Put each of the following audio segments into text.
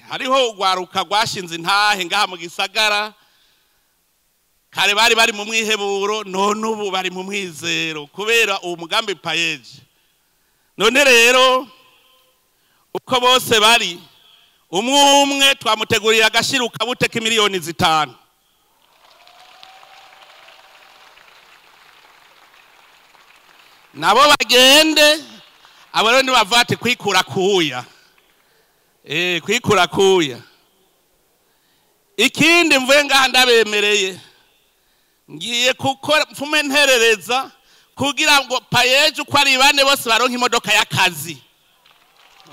Hariho urwaruka rwashinze intahe ngaha mu gisagara, kare bari bari mu mwiheburo, none ubu bari mu mwizero kubera uwo mugambi PAEEJ. None rero uko bose bari umwe umwe twamuteguriye agashiruka bute k'imiliyoni 5. Nabo bagende abo rero nibavate kwikura kuya. Kwikura kuya. Ikindi mvuye ngaha ndabemereye, ngiye gukora mfume nterereza kugira ngo PAEEJ uko ari bane bose baronke imodoka y'akazi.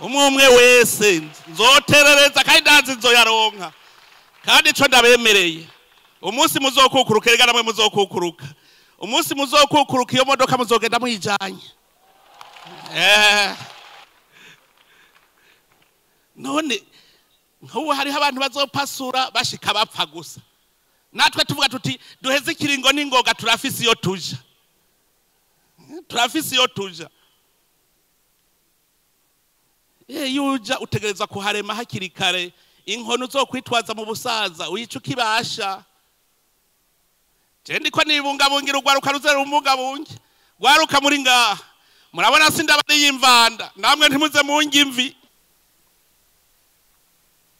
Umwe umwe wese nzoterereza kandi ndazi nzoyaronka. Kandi ico ndabemereye, umunsi muzokukuruka, erega namwe muzokukuruka. Umunsi muzokukuruka iyo modoka muzogenda muyijanye. None nk'ubu hariho abantu bazopasura bashika bapfa gusa. Natwe tuvuga tuti duheze ikiringo n'ingoga, turafise iyo tuja. Turafise iyo tuja. Iyo uja utegerezwa kuharema hakiri kare, inkono uzokwitwaza mu busaza uyica ukibasha. Je ndiko nibungabungira urwaruka ruzera ubungabunge. Rwaruka muri ngaha. Murabona sindabariye imvanda, namwe ntimuze munge imvi.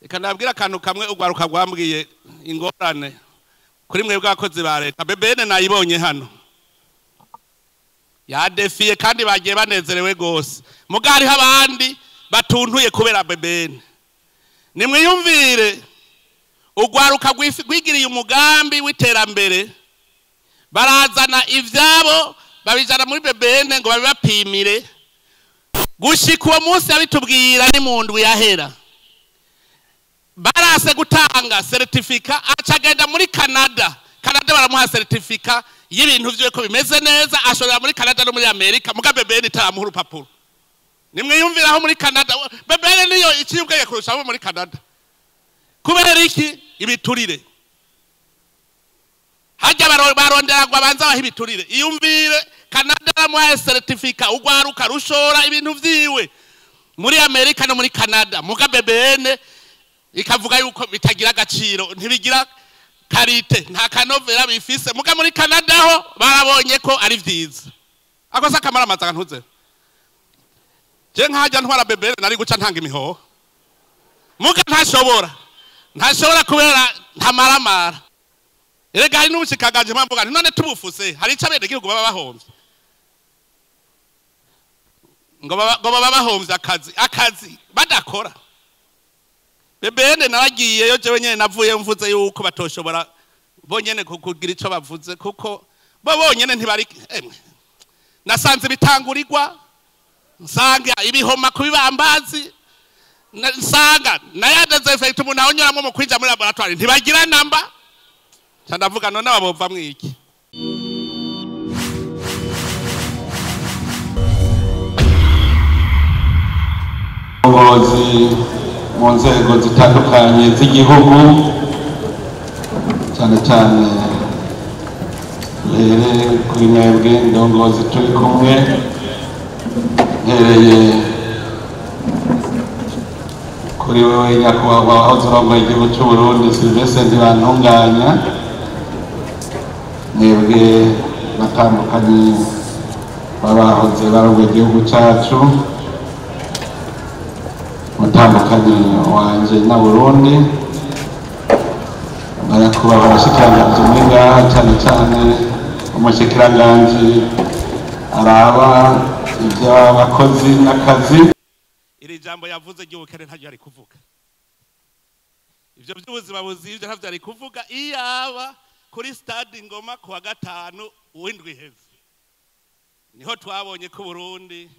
Reka ndabwira akantu kamwe urwaruka rwambwiye ingorane kuri mwebwe abakozi ba leta. BBN nayibonye hano, yadefiye kandi bagiye banezerewe gose. Muga hariho abandi batuntuye kubera BBN. Nimwiyumvire urwaruka rwigiriye umugambi w'iterambere, barazana ivyabo babijana muri BBN ngo babibapimire. Gushika uwo munsi abitubwira ni mu ndwi yahera, barase gutanga certificat, acagenda muri Canada. Canada baramuha certificat y'ibintu vyiwe ko bimeze neza, ashorera muri Canada no muri Amerika. Muga BBN itaramuha urupapuro. Nimwiyumvira aho muri Canada, BBN niyo iciye ubwenge kurusha abo muri Canada. Kubera iki? Ibiturire. Hajya barondera ngo abanza bahe ibiturire. Iyumvire Canada baramuha certificat, urwaruka rushora ibintu vyiwe muri Amerika no muri Canada. Muga BBN ikavuga yuko bitagira agaciro, ntibigira karite, nta kanovera bifise. Muga muri Canada ho barabonye ko ari vyiza. Ako se akamara amazi ntuze. Je nkajya ntwara BBN nari guca ntanga imihoho. Muga ntashobora. Ntashobora kubera ntamaramara. Erega hari n'ubushikanganje mpamvuga none tubufuse, hari ico abenegihugu baba bahomvye. Ngo baba bahomvye akazi badakora. BBN naragiyeyo jewe nyene navuye mvuze yuko batoshobora bonyene kugira ico bavuze, kuko bo bonyene ntibari. Nasanze bitangurirwa, nsanga ibihoma kubibambazi, nsanga nayadeze effect umuntu ahonyoramwo mu kwinja muri laboratoire ntibagira namba. Ndavuga none ababova mwiki. Ubuyobozi mu nzego zitandukanye z'igihugu, cyane cyane rere kuri mwebwe ndongozi turi kumwe, mpereye kuri wewe nyakubahwa wahoze urongoye igihugu cy'u Burundi Sylvestre Ntibantunganya, mwebwe batandukanye babahoze barongoye igihugu cyacu, mutandukanye wanje na Burundi, barakubaha abashikiranganji muri ngaha, cyane cyane umushikiranganji araba iby'abakozi n'akazi. Iri jambo yavuze ry'ubukene ntabyo yari kuvuga. Ivyo by'ubuzima buzivyo ntabyo yari kuvuga iyaba kuri stade Ngoma kuwa gatanu w'indwi iheze. Niho twabonye ko Burundi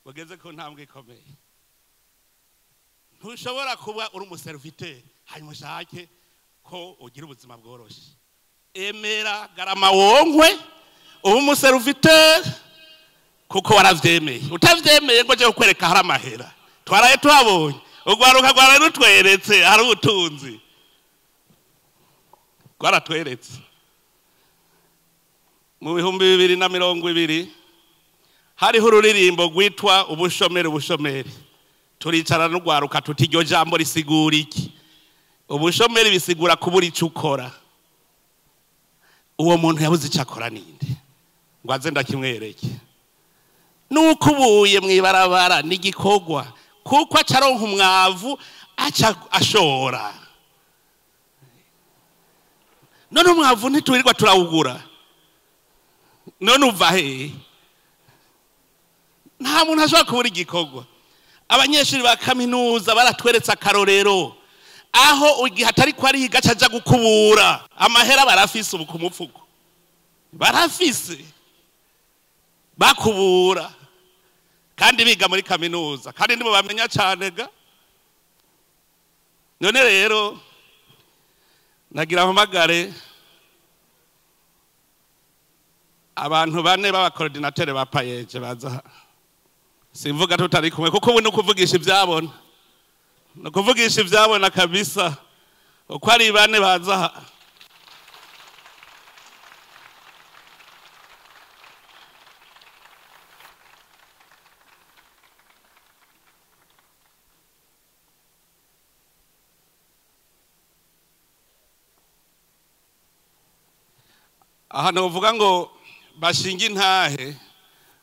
bugeze ku ntambwe ikomeye. Ntushobora kuba uri umuserviteur hanyuma ushake ko ugira ubuzima bworoshe. Emera garama wonkwe uba umuserviteur kuko waravyemeye. Utavyemeye ngo je kukwereka hari amahera. Twaraye tuhabonye, urwaruka rwaraye rutweretse hari ubutunzi. Rwaratweretse. Mu 2020 hariho ururirimbo rwitwa ubushomeri ubushomeri. Turicara n'urwaruka tuti iryo jambo risigura iki? Ubushomeri bisigura kubura icyo ukora. Uwo muntu yabuze icyo akora ninde? Ngo aze ndakimwereke. Nukubuye mwibarabara n'igikorwa, kuko acaronka umwavu aca ashora. None umwavu ntituwirirwa turawugura, none uva hehe? Nta muntu ashobora kubura igikorwa. Abanyeshuri ba kaminuza baratweretse akarorero, aho igihe atari ko ariga aca aja gukubura amahera. Barafise ubu ku mufuko, barafise bakubura, kandi biga muri kaminuza, kandi nibo bamenya cyane ga. None rero nagira mpamagare abantu bane b'aba coordinateurs ba PAEEJ baza. Simvuga tutari kumwe, kuko ubu ni ukuvugisha ibyabona, ni ukuvugisha ibyabona kabisa. Uko ari bane baza. Aha novuga ngo bashinga intahe,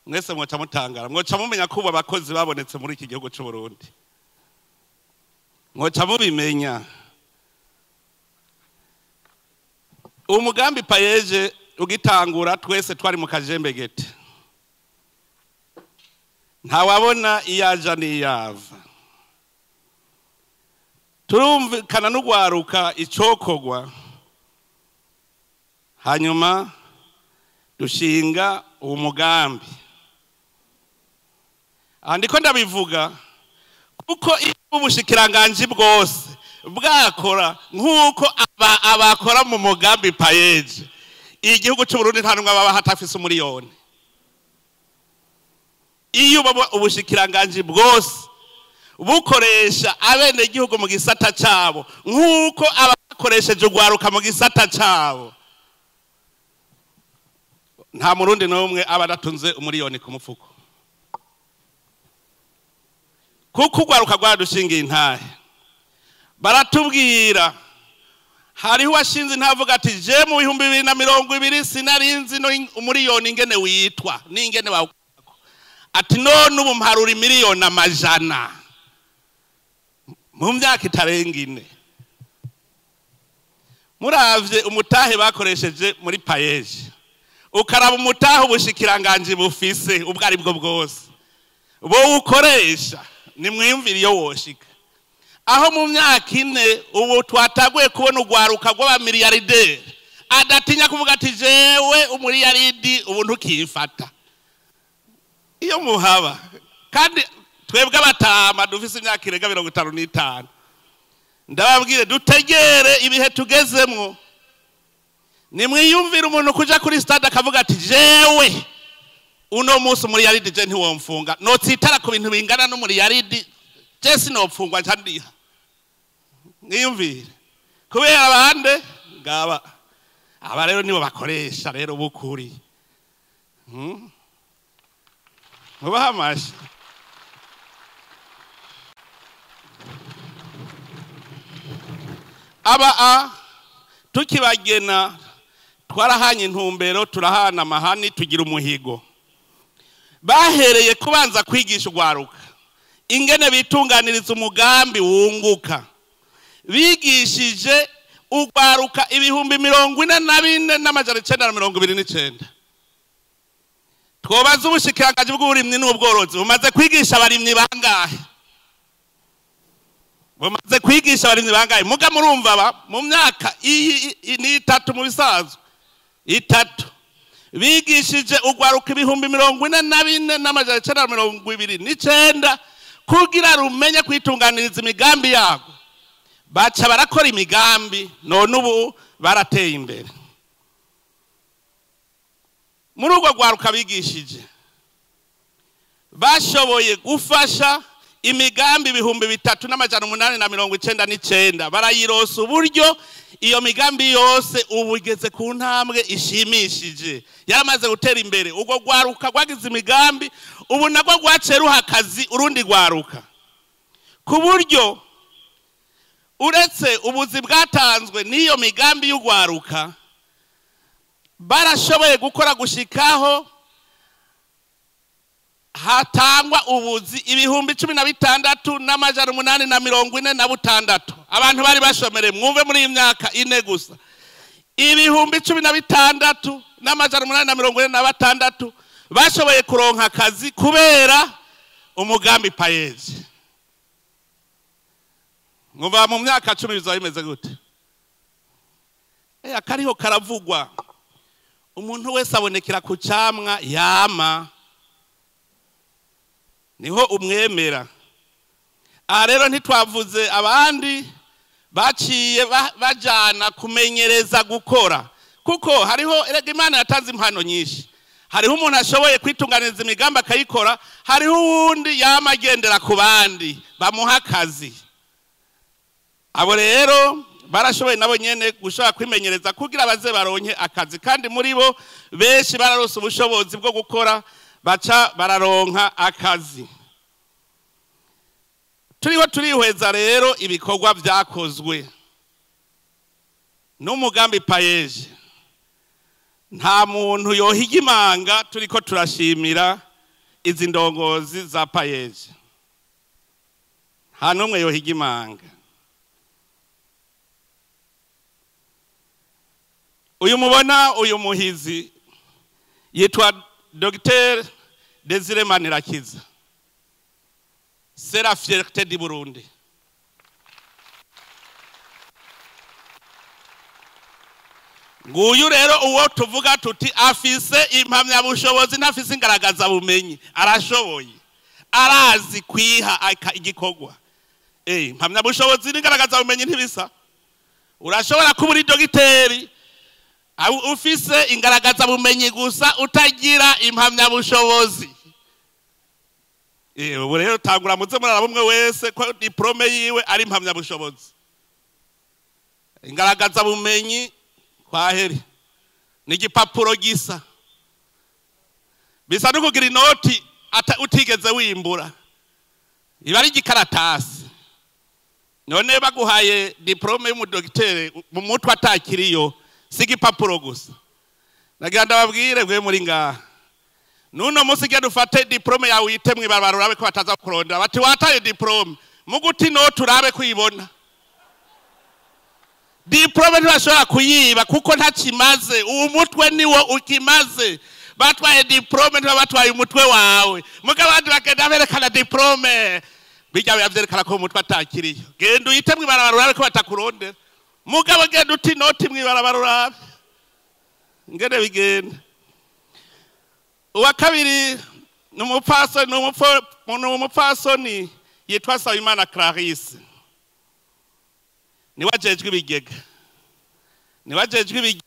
mwese mwoca mutangara, mwoca mumenya ko ubu abakozi babonetse muri iki gihugu cy'u Burundi, mwoca mubimenya. Umugambi PAEEJ ugitangura twese twari mu kajembegete, ntawabona iyaja n'iyava. Turumvikana n'ugwaruka icokogwa, hanyuma dushinga uwo mugambi. Aha ndiko ndabivuga kuko iyo ubushikiranganji bwose bwakora nk'uko abakora mu mugambi PAEEJ, igihugu cy'u Burundi nta numwe baba hatafise umuriyoni. Iyo ubushikiranganji bwose bukoresha abene igihugu mu gisata cabo nk'uko abakoresheje ugwaruka mu gisata cabo, nta murundi n'umwe aba adatunze umuriyoni ku mufuko. Kuko ugwaruka rwadushingiye intahe, baratubwira hariho uwashinze ntavuga ati je mu 2020 sinarinzi no umuriyoni ingene witwa n'ingene bawukorako, ati none ubu mparura imiliyoni amajana mu myaka itarenga ine. Muravye umutahe bakoresheje muri PAEEJ, ukaraba umutahe ubushikiranganji bufise ubwo ari bwo bwose bo ukoresha, nimwiyumvire iyo woshika aho mu myaka ine. Ubu twataguye kubona ugwaruka rw'abamiliyarideri adatinya kuvuga ati jewe umuriyaridi ubu ntukifata iyo muhaba. Kandi twebwe abatama dufise imyaka irenga 55, ndababwire dutegere ibihe tugezemwo. Nimwiyumvire umuntu kuja kuri stade akavuga ati jewe uno munsi umuriyaridi je ntiwomfunga, notsitara ku bintu bingana n'umuriyaridi, je sinopfungwa nca ndiha. Mwiyumvire kubera abande ngaba aba rero nibo bakoresha rero bukuri. Mubaha amashi. Aba a tukibagena twarahanye intumbero, turahana amahani, tugira umuhigo. Bahereye kubanza kwigisha ugwaruka ingene bitunganiriza umugambi wunguka. Bigishije ugwaruka 44,929. Twobaza ubushikiranganji bw'uburimyi n'ubworozi bumaze kwigisha abarimyi bangahe? Bumaze kwigisha abarimyi bangahe? Muga murumva ba mu myaka iyi ni itatu, mu bisanzwe itatu, bigishije ugwaruka 44,929 kugira rumenye kwitunganiriza imigambi yabo. Baca barakora imigambi, none ubu barateye imbere. Muri urwo rwaruka bigishije bashoboye gufasha imigambi 3899, barayirosa uburyo. Iyo migambi yose ubu igeze ku ntambwe ishimishije, yaramaze gutera imbere. Ubwo rwaruka rwagize imigambi ubu nagwo rwaciye ruha akazi urundi rwaruka. Ku buryo uretse ubuzi bwatanzwe n'iyo migambi y'ugwaruka, barashoboye gukora gushikaho hatangwa ubuzi 16,846. Abantu bari bashomere, mwumve, muri iyi myaka 4 gusa, 16,846 bashoboye kuronka akazi kubera umugambi PAEEJ. Mwumva mu myaka 10 bizaba bimeze gute? Akariho karavugwa. Umuntu wese abonekera ku camwa yama, niho umwemera. Aha rero ntitwavuze abandi baciye bajana kumenyereza gukora, kuko hariho, erega Imana yatanze impano nyinshi. Hariho umuntu ashoboye kwitunganiriza imigambi akayikora, hariho uwundi yama agendera ku bandi bamuha akazi. Abo rero barashoboye nabo nyene gushobora kwimenyereza kugira baze baronke akazi, kandi muri bo benshi bararose ubushobozi bwo gukora, baca bararonka akazi. Turiho turihweza rero ibikorwa vyakozwe n'umugambi PAEEJ. Nta muntu yohiga imanga, turiko turashimira izi ndongozi za PAEEJ. Nta n'umwe yohiga imanga. Uyu mubona, uyu muhizi yitwa Dr Desire Manirakiza. C'est la fierté du Burundi. Nguyu rero uwo tuvuga tuti afise impamyabushobozi, ntafise ingaragaza bumenyi, arashoboye, arazi kwiha igikorwa. Impamyabushobozi n'ingaragaza bumenyi ntibisa. Urashobora kuba uri dogiteri ufise ingaragaza bumenyi gusa, utagira impamyabushobozi. Ubu rero tangura muze muraraba umwe wese ko diplome yiwe ari impamyabushobozi. Ingaragaza bumenyi kwaheri ni igipapuro gisa, bisa no kugira inoti utigeze wimbura, iba ari igikaratasi. None baguhaye diplome y'umudogiteri mu mutwe atakiriyo, si igipapuro gusa. Nagira ndababwire mwe muri ngaha, nuno munsi genda ufate diplome yawe uyite mw'ibarabara urabe ko bataza kurondera bati wataye diplome, muguti inoti urabe kuyibona. Diplome ntibashobora kuyiba kuko ntakimaze, uwo mutwe niwo ukimaze. Batwaye diplome ntibabatwaye umutwe wawe. Mugabo abandi bagenda berekana diplome, bijya bavyerekana ko umutwe atakiriyo. Genda uyite mw'ibarabara urabe ko batakurondera. Mugabo genda uti inoti mw'ibarabara urabe ngene bigenda. Uwa kabiri ni umupfasoni yitwa Nsabimana Clarisse. Niwe ajejwe ibigega. Niwe ajejwe ibigega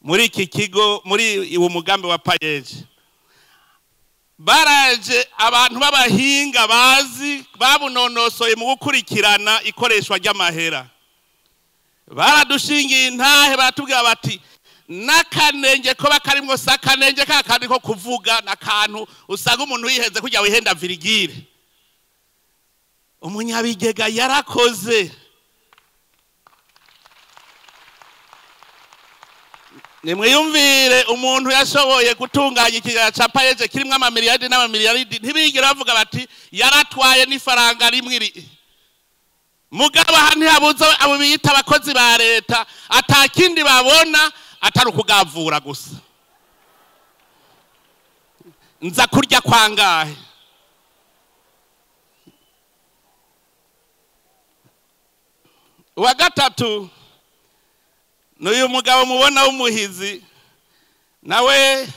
muri iki kigo, muri uwo mugambi wa PAEEJ. Baraje abantu b'abahinga bazi babunonosoye mu gukurikirana ikoreshwa ry'amahera. Baradushingiye intahe, baratubwira bati n'akanenge ko bakarimwo si akanenge ka kandi ko kuvuga, n'akantu usanga umuntu yihenze kugira wihenda virigire. Umunyabigega yarakoze. Nimwiyumvire umuntu yashoboye gutunganya ikigega ca PAEEJ kirimwo amamiliyaridi n'amamiliyaridi, ntibigera bavuga bati yaratwaye n'ifaranga rimwe iri. Mugabo aha ntihabuze abo biyita abakozi ba leta atakindi babona atari ukugavura gusa. Nza kurya kwangahe? Uwa gatatu n'uyu mugabo mubona w'umuhizi, nawe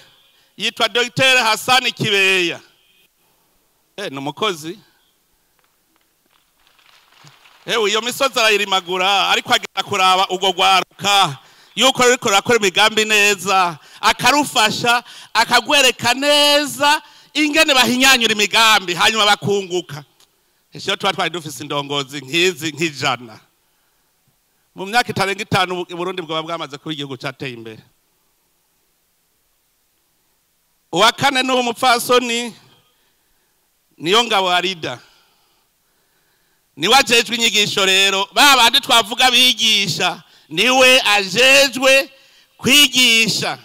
yitwa Dr Hassan Kibeya. Ni umukozi. Iyo misozi arayirimagura, ariko agenda kuraba ubwo rwaruka yuko ruriko rurakora imigambi neza, akarufasha, akagwereka neza ingene bahinyanyura imigambi hanyuma bakunguka. Ese tuba twari dufise indongozi nk'izi nk'ijana, mu myaka itarenga 5 Burundi bwoba bwamaze kuba igihugu cateye imbere. Uwa kane n'uwo mupfasoni niyo ngabo Arida. Niwe ajejwe inyigisho rero, ba bandi twavuga bigisha, niwe ajejwe kwigisha,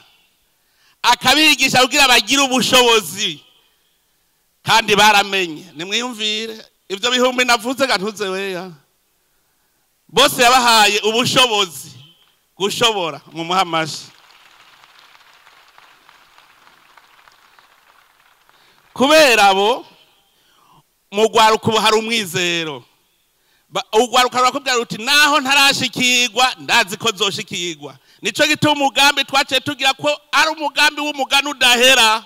akabigisha kugira bagire ubushobozi kandi baramenye. Nimwiyumvire ivyo bihumbi navuze gantuze weya, bose yabahaye ubushobozi gushobora. Mumuhe amashi. Kubera abo mu rwaruka ubu hari umwizero. Urwaruka rurakubwira ruti naho ntarashikirwa ndazi ko nzoshikirwa. Nico gituma umugambi twaciye tugira ko ari umugambi w'umugani udahera,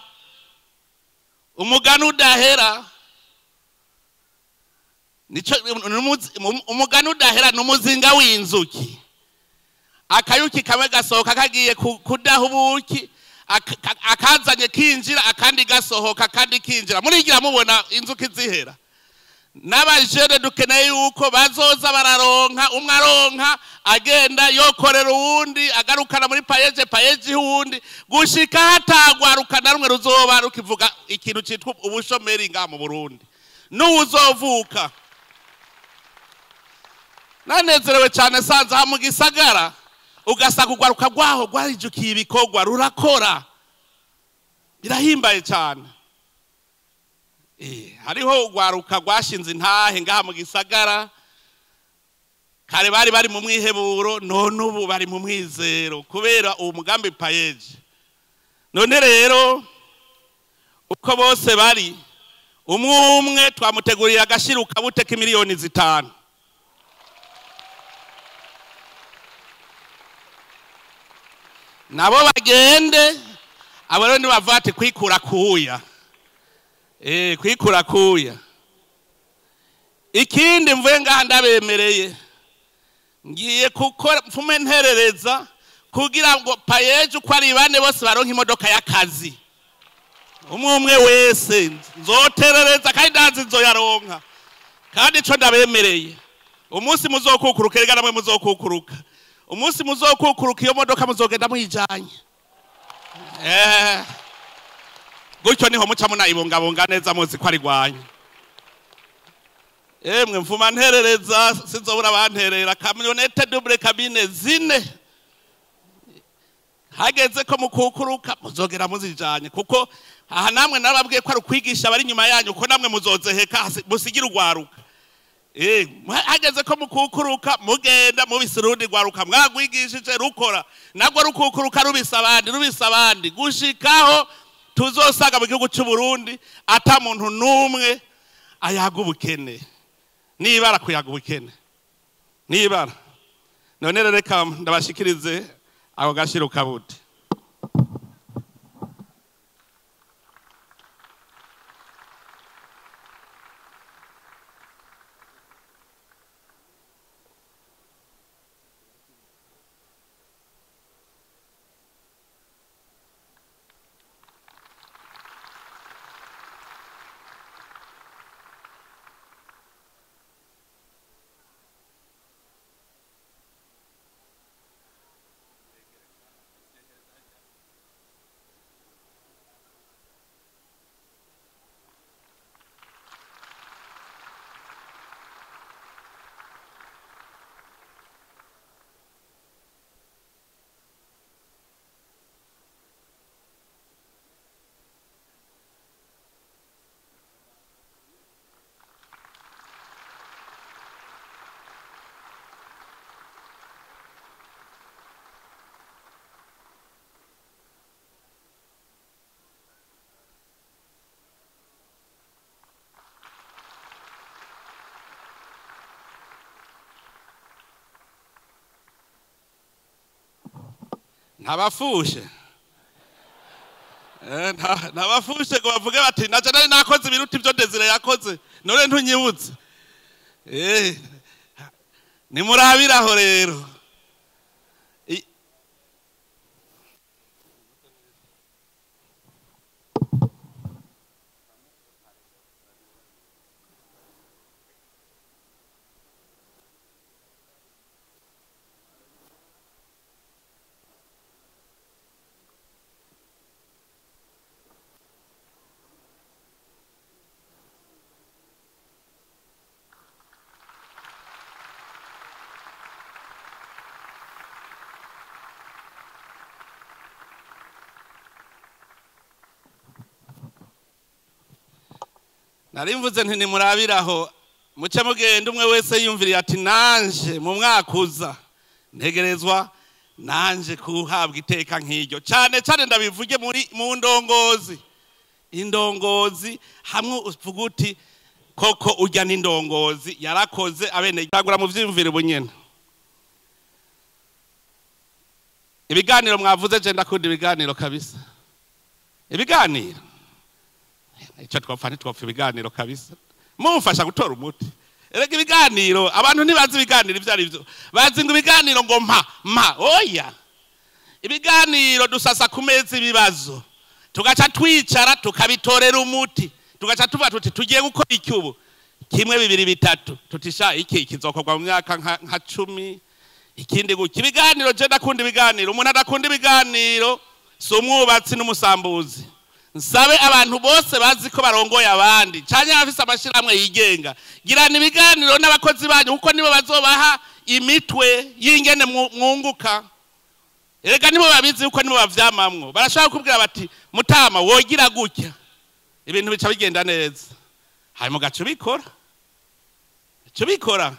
umugani udahera. Nico umugani udahera n'umuzinga w'inzuki. Akayuki kamwe gasohoka kagiye kudaha ubuki, akazanye kinjira, akandi gasohoka akandi kinjira. Murigira mubona inzuki zihera. N'abajene dukeneye yuko bazoza bararonka, umwe aronka agenda yokorera uwundi, agarukana muri PAEEJ, PAEEJ uwundi, gushika hatagwaruka na rumwe ruzoba rukivuga ikintu citwa ubushomeri ngaha mu Burundi. N'uwuzovuka. Nanezerewe cyane sanze aha mu gisagara, ugasanga urwaruka rwaho rwarijukiye ibikorwa, rurakora, birahimbaye cyane. Hariho urwaruka rwashinze intahe ngaha mu gisagara, kare bari bari mu mwiheburo, none ubu bari mu mwizero kubera uwo mugambi PAEEJ. None rero uko bose bari, umwe umwe twamuteguriye agashiruka bute k'imiliyoni 5. Nabo bagende, abo rero nibava ati kwikura kuya. Kwikura kuya. Ikindi mvuye ngaha ndabemereye, ngiye gukora mfume nterereza kugira ngo PAEEJ uko ari bane bose baronke imodoka y'akazi. Umwe umwe wese nzoterereza kandi ndazi nzoyaronka. Kandi ico ndabemereye, umunsi muzokukuruka, erega namwe muzokukuruka, umunsi muzokukuruka iyo modoka muzogenda muyijanye. Gutyo niho muca munayibungabunga neza muzi ko ari rwanyu. Emwe mfuma nterereza, sinzobura banterera kamyonete double cabine 4. Hageze ko mukukuruka muzogera muzijanye, kuko aha namwe narababwiye ko ari ukwigisha bari nyuma yanyu, ko namwe muzozeheka musigira urwaruka. Hageze ko mukukuruka mugenda mubise urundi rwaruka mwagwigishije rukora, nagwo rukukuruka rubisa abandi, rubisa abandi, gushikaho tuzosaga mu gihugu cy'u Burundi ata muntu numwe ayaga ubukene. Nibara kuyaga ubukene, nibara. None rero reka ndabashikirize ako gashiruka bute. Ntabafushe, ntabafushe ngo bavuge bati naje nari nakoze ibiruta ibyo Desire yakoze, none ntunyibutse. Nimurabiraho rero. Nari mvuze nti nimurabiraho muce mugenda, umwe wese yumviriye ati nanje mu mwaka uza ntegerezwa nanje kuhabwa iteka nk'iryo. Cyane cyane ndabivuge muri mu ndongozi, indongozi hamwe uvuga uti koko urya n'indongozi yarakoze abene tagura mu vyiyumvire bunyene. Ibiganiro mwavuze, je ndakunda ibiganiro kabisa. Ibiganiro icyo twapfa ntitwapfa, ibiganiro kabisa mumufasha gutora umuti. Erega ibiganiro, abantu ntibazi ibiganiro ibyo ari byo. Bazi ngo ibiganiro ngo mpa mpa. Oya, ibiganiro dusasa ku meza ibibazo, tugaca twicara tukabitorera umuti, tugaca tuvuga tuti tugiye gukora iki ubu, kimwe, bibiri, bitatu, tutisha iki kizokorwa mu myaka nka 10, ikindi gutya. Ibiganiro, je ndakunda ibiganiro. Umuntu adakunda ibiganiro si umwubatsi n'umusambuzi. Nsabe abantu bose bazi ko barongoye abandi canke abafise amashirahamwe yigenga, girana ibiganiro n'abakozi banyu, kuko nibo bazobaha imitwe y'ingene mwunguka. Erega nibo babizi, kuko nibo bavyamamwo. Barashobora kukubwira bati mutama wogira gutya, ibintu bica bigenda neza, hanyuma ugaca ubikora, ugaca ubikora.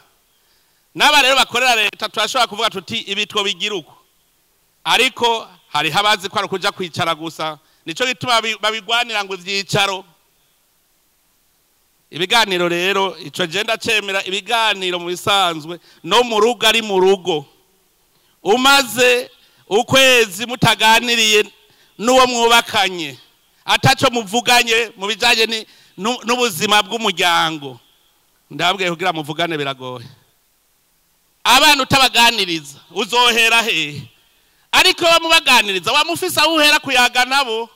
N'aba rero bakorera leta, turashobora kuvuga tuti ibi twobigira uko, ariko hariho abazi ko ari ukuja kwicara gusa. Nico gituma babigwanira ngo ivyicaro. Ibiganiro rero, ico je ndacemera. Ibiganiro mu bisanzwe no mu rugo, ari mu rugo umaze ukwezi mutaganiriye n'uwo mwubakanye, ataco muvuganye mu bijanye n'ubuzima bw'umuryango, ndabwiye kugira muvugane biragoye. Abana utabaganiriza uzohera hehe? Ariko bamubaganiriza wamufise aho uhera kuyaga nabo.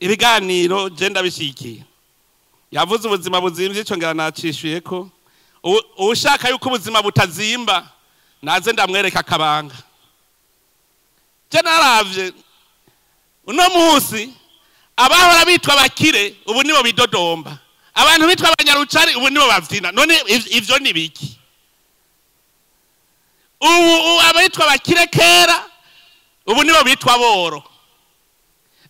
Ibiganiro je ndabishikiye. Yavuze ubuzima buzimvye, ico ngira nacishuye ko uwushaka yuko ubuzima butazimba naze ndamwereka akabanga. Je naravye uno munsi, abahora bitwa abakire ubu nibo bidodomba, abantu bitwa abanyarucari ubu nibo bavyina. None ivyo ni biki? Ubu abitwa abakire kera ubu nibo bitwa boro,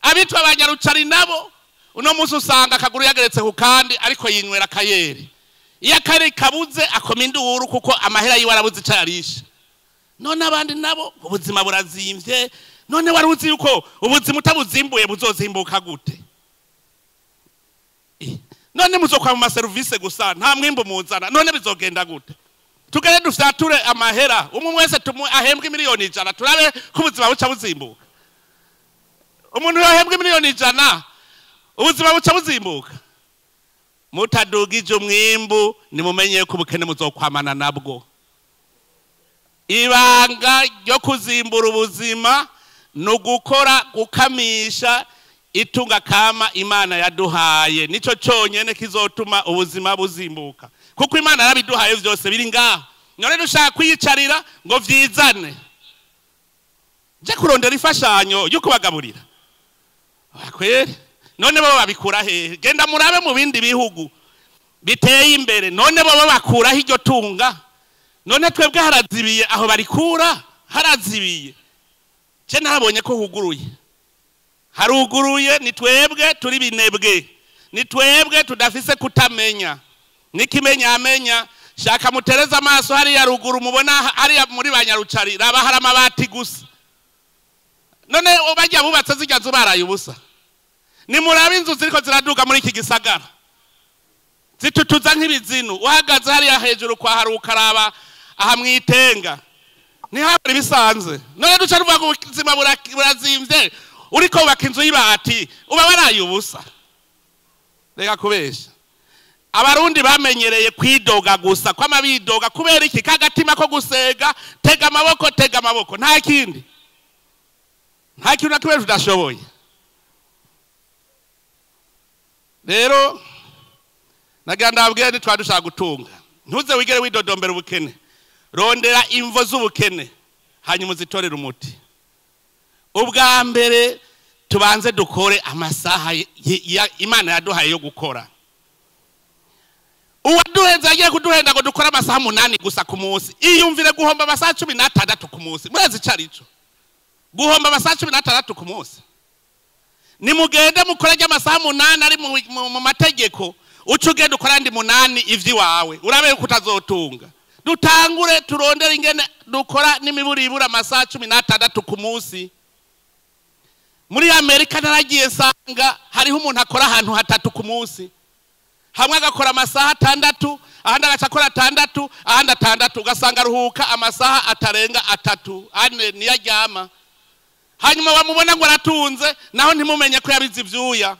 abitwa abanyarucari nabo uno munsi usanga akaguru yageretse ku kandi ariko yinywera akayeri. Iyo akari kabuze akoma induru, kuko amahera yiwe arabuze ico yarisha. None abandi nabo ubuzima burazimvye. None wari uzi yuko ubuzima utabuzimbuye buzozimbuka gute? None muzokwa mu maserivisi gusa, nta mwimbu muzana, none bizogenda gute? Tugere dufyature amahera, umwe wese ahembwe 100 miliyoni, turabe ko ubuzima buca buzimbuka. Umuntu yohembwe 100 miliyoni, ubuzima buca buzimbuka? Mutadugije umwimbu, nimumenye ko ubukene muzokwamana nabwo. Ibanga ryo kuzimbura ubuzima ni ugukora, gukamisha itunga kama Imana yaduhaye. Nico cyonyine kizotuma ubuzima buzimbuka, kuko Imana yarabiduhaye byose, biri ngaho. None dushaka kwiyicarira ngo vyizane, je kurondera imfashanyo yo kubagaburira? Kweri none bo babikura hehe? Genda murabe mu bindi bihugu biteye imbere, none bo bakuraho iryo tunga? None twebwe harazibiye, aho barikura harazibiye. Je narabonye ko huguruye, haruguruye. Ni twebwe turi binebwe, ni twebwe tudafise kutamenya nikimenya amenya. Shaka mutereze amaso hariya ruguru, mubona hariya muri banyarucari, raba hari amabati gusa. None bajya bubatse zijya nzu baraye ubusa? Nimurabe inzu ziriko ziraduga muri iki gisagara, zitutuza nk'ibizinu. Uhagaze hariya hejuru kwa hari ukaraba aha mwitenga, ntihabura ibisanzwe. None duca ruvuga ngo ubuzima burazimvye, uriko wubaka inzu y'ibati, uba waraye ubusa. Reka kubesha. Abarundi bamenyereye kwidoga gusa, kwama bidoga. Kubera iki? Kagatima ko gusega, tega amaboko, tega amaboko, nta kindi, nta kintu na kimwe tudashoboye. Rero nagira ndabwire, ntitwari dushaka gutunga, ntuze wigere widodombera ubukene. Rondera imvo z'ubukene, hanyuma uzitorere umuti. Ubwa mbere tubanze dukore amasaha Imana yaduhaye yo gukora. Uwaduhenze agiye kuduhenda ngo dukore amasaha 8 gusa ku munsi. Iyumvire guhomba amasaha 16 ku munsi. Murazi ico arico guhomba amasaha 16 ku munsi? Nimugende mukore amasaha 8 ari mu mategeko. Uca ugenda ukora andi 8 ivy'iwawe, urabe yuko utazotunga. Dutangure turondere ingene dukora n'imiburibura amasaha 16 ku munsi. Muri Amerika naragiye nsanga hariho umuntu akora ahantu 3 ku munsi. Hamwe agakora amasaha 6, ahandi agaca akora 6, ahandi 6, ugasanga aruhuka amasaha atarenga 3, 4 niyo aryama. Hanyuma bamubona ngo aratunze, naho ntimumenye ko yabize ivyuya.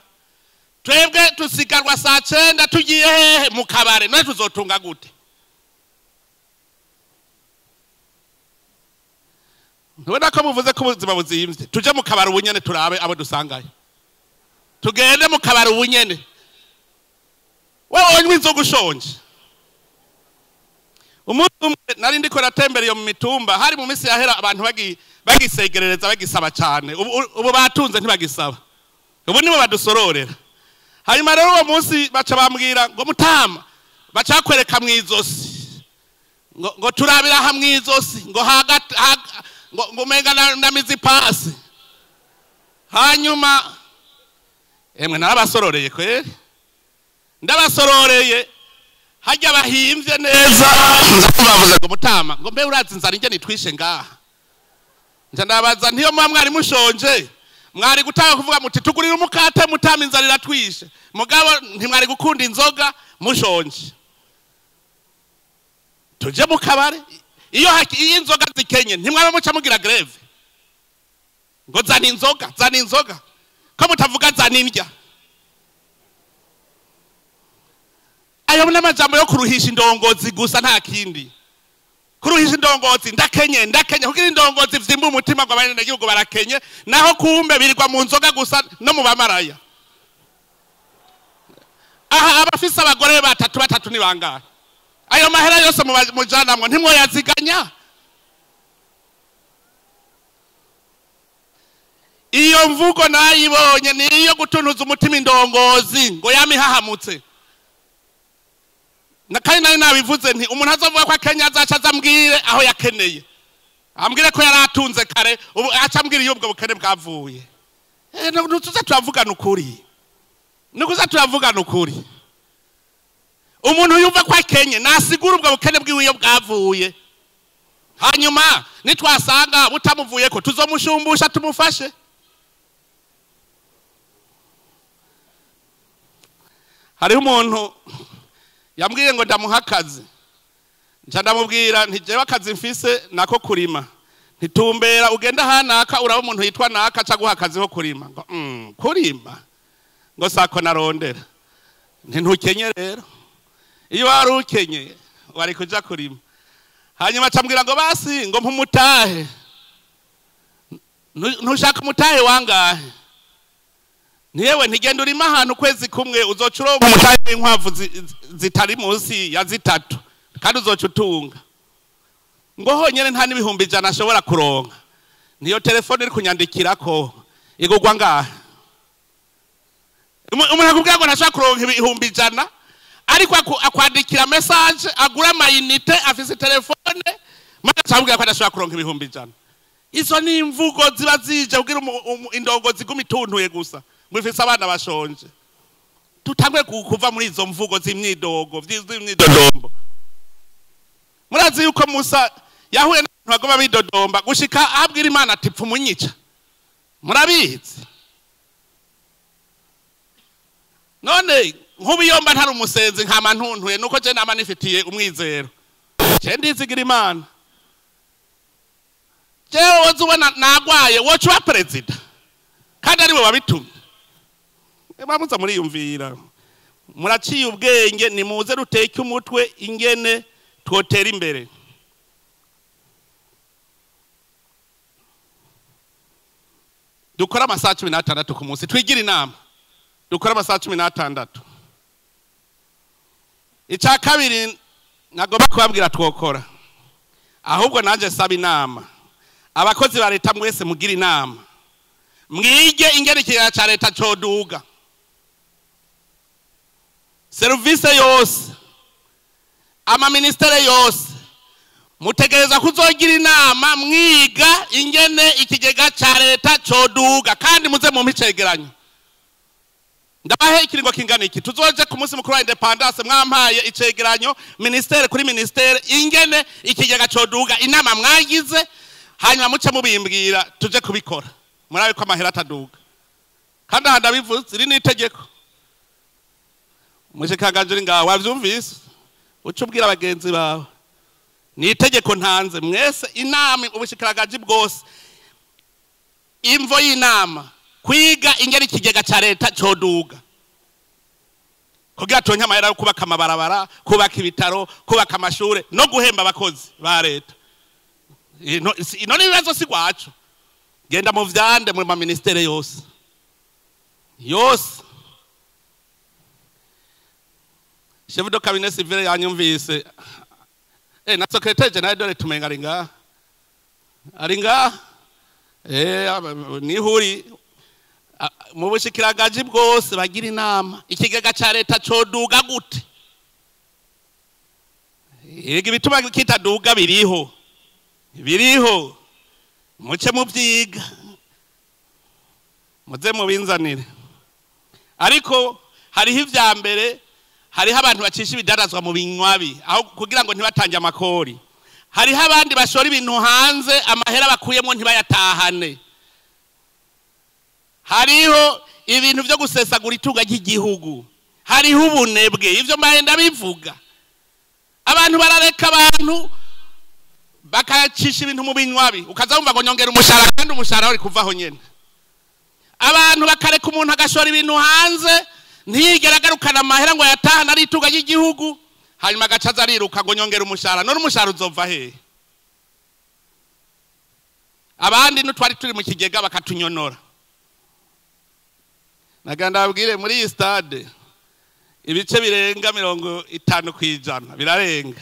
Twebwe tusigarwa saa 9 tugiye hehe? Mu kabare. None tuzotunga gute? Ntubona ko muvuze ko ubuzima buzimvye? Tuje mu kabare ubunyene turabe abo dusangayo. Tugende mu kabare ubunyene. Wewe unywa inzoga ushonje. Umunsi umwe nari ndiko natembera iyo mu mitumba, hari mu minsi yahera abantu bagisegerereza bagisaba cyane. Ubu batunze ntibagisaba. Ubu nibo badusororera. Hanyuma rero uwo munsi baca bambwira ngo mutama, baca kwereka mu izosi. Ngo turabira ha mu izosi, ngo hagati ngo umenga na mizi pasi. Hanyuma emwe narabasororeye kweri. Ndabasororeye hajya bahimvye neza, bavuze ngo mutama, ngo mbe urazi inzara inge nitwishe ngaha. Nja ndabaza ntiyo mwa mwari mushonje, mwari gutanga kuvuga muti tugurira umukate mutama inzara iratwishe. Mugabo ntimwari gukunda inzoga mushonje. Tuje mu kabare, iyo inzoga zikenye ntimwaba muca mugira greve. Ngo zana inzoga, zana inzoga. Ko mutavuga zana indya. Ayo n'amajambo yo kuruhisha indongozi gusa nta kindi. Kuruhisha indongozi, ndakenye, ndakenye, kugira indongozi vyimba umutima ngo abanyagihugu barakenye, naho kumbe birirwa mu nzoga gusa no mu bamaraya. Aha abafise abagore batatu ni bangahe? Ayo mahera yose mujanamwe ntimwoyaziganya. Iyo mvugo nayibonye niyo gutunuza umutima indongozi ngo yamihahamutse. Na kandi nari nabivuze nti umuntu azovuga ko Kenya azaca azambwire aho yakeneye. Ambwire ko yaratunze kare, ubu aca ambwire iyo ubwo bukene bwavuye. Ntuza turavugana ukuri. Nikuza turavugana ukuri. Umuntu yumva ko akenye nasigura ubwo bukene bwiwe iyo bwavuye. Hanyuma nitwasanga butamuvuye ko tuzomushumbusha tumufashe. Hariho umuntu yambwiye ngo ndamuha akazi. Nca ndamubwira nti jewe akazi mfise nako kurima. Ntitumbera ugenda hanaka uraba umuntu yitwa naka aca guha akazi ko kurima. Ngo kurima ngo sako narondera. Nti ntukenye rero. Iyo wari ukenye wari kuja kurima. Hanyuma acambwira ngo basi ngo mpumutahe. Ntushaka umutahe wangahe? Niyewe ntigenda urima ahantu kwezi kumwe uzoca uronka umutahe w'inkwavu zitari munsi ya 3 kandi uzoca utunga. Ngo honyene nta n'ibihumbi 100 ashobora kuronka. Niyo telefone iri kunyandikirako igugwa ngahe? Umuntu akubwira ngo ntashobora kuronka ibihumbi 100 ariko akwandikira message agura amayinite afise telefone maze acambwira ko adashobora kuronka ibihumbi 100. Izo ni imvugo ziba zije kugira indongozi iguma ituntuye gusa. Mwifise abana bashonje. Tutangwe kuva muri izo mvugo z'imyidogo, z'imyidodombo. Murazi yuko Musa yahuye n'abantu bagoma bidodomba gushika abwira Imana ati pfa umunyica. Murabizi. None nk'ubiyomba ntari umusenzi nkama ntuntuye nuko je nama nifitiye umwizero. Je ndizigira Imana. Jewe woza ubona nagwaye woca uba perezida. Kandi ariwe wabitumye. Bamuza muriyumvira. Muraciye ubwenge nimuze ruteke umutwe ingene twotera imbere. Dukora amasaha 16 ku munsi, twigira inama. Dukora amasaha 16. Icya kabiri nagomba kubabwira twokora. Ahubwo nanje saba inama. Abakozi ba leta mwese mugira inama. Mwige ingene ikigega ca leta coduga. Service yose, ama ministere yose, mutegereza kuzogira inama mwiga ingene ikigega ca leta coduga kandi muze mu micegeranyo. Ndabahe ikiringo kingana iki? Tuzoje ku munsi mukuru wa indépendance mwampaye icegeranyo, ministère kuri ministère, ingene ikigega coduga, inama mwagize, hanyuma muce mubimbwira tuje kubikora. Murabe ko amahera ataduga. Kandi aha ndabivuze, iri ni itegeko. Mushikanganje uri ngaho wavyumvise, uce ubwira abagenzi bawe. Ni itegeko ntanze mwese, inama ubushikiranganje bwose. Imvo y'inama kwiga ingene ikigega ca leta coduga, kugira turonke amahera yo kubaka amabarabara, kubaka ibitaro, kubaka amashure no guhemba abakozi ba leta. Ino ni ibibazo si gwacu. Genda mu vyande mu maministere yose yose. Chef de cabinet civil yanyumvise, na secrétaire général dore tumenga ari ngaha, ari ngaha, nihuri mu bushikiranganje bwose bagira inama ikigega ca leta coduga gute. Yego, ibituma kitaduga biriho, biriho, muce muvyiga muze mubinzanire. Ariko hariho ivya mbere, hariho abantu bacisha ibidandazwa mu binywabi aho kugira ngo ntibatange amakori. Hariho abandi bashora ibintu hanze, amahera bakuyemo ntibayatahane. Hariho ibintu vyo gusesagura itunga ry'igihugu, hariho ubunebwe. Ivyo mbaye ndabivuga. Abantu barareka abantu bakacisha ibintu mu binywabi, ukaza wumva ngo nyongera umushahara, kandi umushahara uri kuvaho nyene. Abantu bakareka umuntu agashora ibintu hanze, ntiyigera agarukana amahera ngo yatahane ari itunga ry'igihugu, hanyuma agaca aza ariruka ngo nyongera umushahara. None umushahara uzova hehe? Abandi n'utwari turi mu kigega bakatunyonora. Nagira ndababwire, muri iyi stade ibice birenga 50% birarenga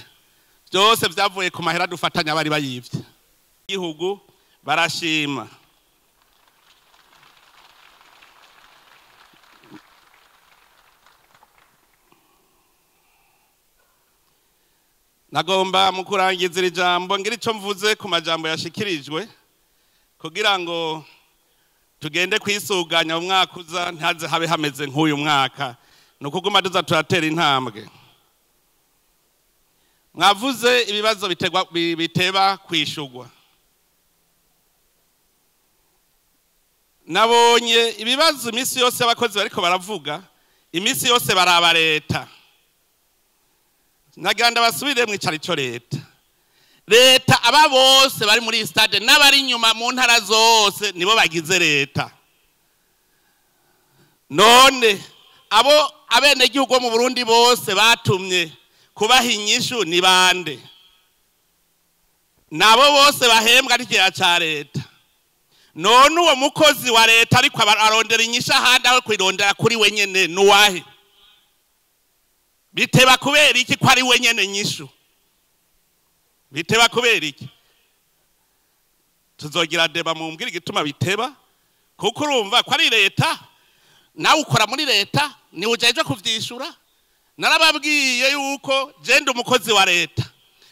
byose vyavuye ku mahera dufatanya bari bayivye. Igihugu barashima. Nagomba mu kurangiza iri jambo ngira ico mvuze ku majambo yashikirijwe, kugira ngo tugende kwisuganya umwaka uza ntaze habe hameze nk'uyu mwaka. Ni ukuguma duza turatera intambwe. Mwavuze ibibazo biteba kwishugwa. Nabonye ibibazo iminsi yose abakozi bariko baravuga, iminsi yose baraba leta. Nagira ndabasubire mwicaro ico leta. Leta aba bose bari muri stade n'abari inyuma mu ntara zose nibo bagize leta. None abo abenegihugu bo mu Burundi bose batumye kubaha inyishu ni bande? Nabo bose bahembwa n'ikigega ca leta. None uwo mukozi wa leta ariko arondera inyishu ahandi aho kwirondera kuri we nyene nuwahe? Biteba kubera iki ko ari we nyene nyishu? Biteba kubera iki? Tuzogira débat mumbwira igituma biteba, kuko urumva ko ari leta, nawe ukora muri leta, ni ujeje kuvyishura. Narababwiye yuko je ndi umukozi wa leta,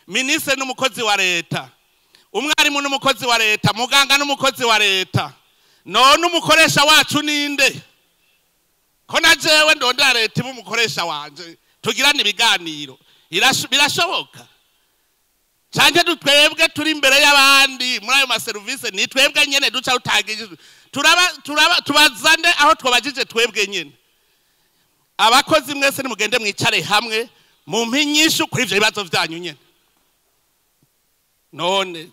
ministre n'umukozi wa leta, umwarimu n'umukozi wa leta, muganga n'umukozi wa leta. None umukoresha wacu ninde? Ko na jewe ndondera leta ibe umukoresha wanje, tugirane ibiganiro. Birashoboka? Canke dutwebwe turi imbere y'abandi muri ayo maserivisi, ni twebwe nyene duca rutangije, turaba tubazane aho twabajije twebwe nyene. Abakozi mwese nimugende mwicare hamwe mumpe inyishu kuri ivyo bibazo vyanyu nyene. None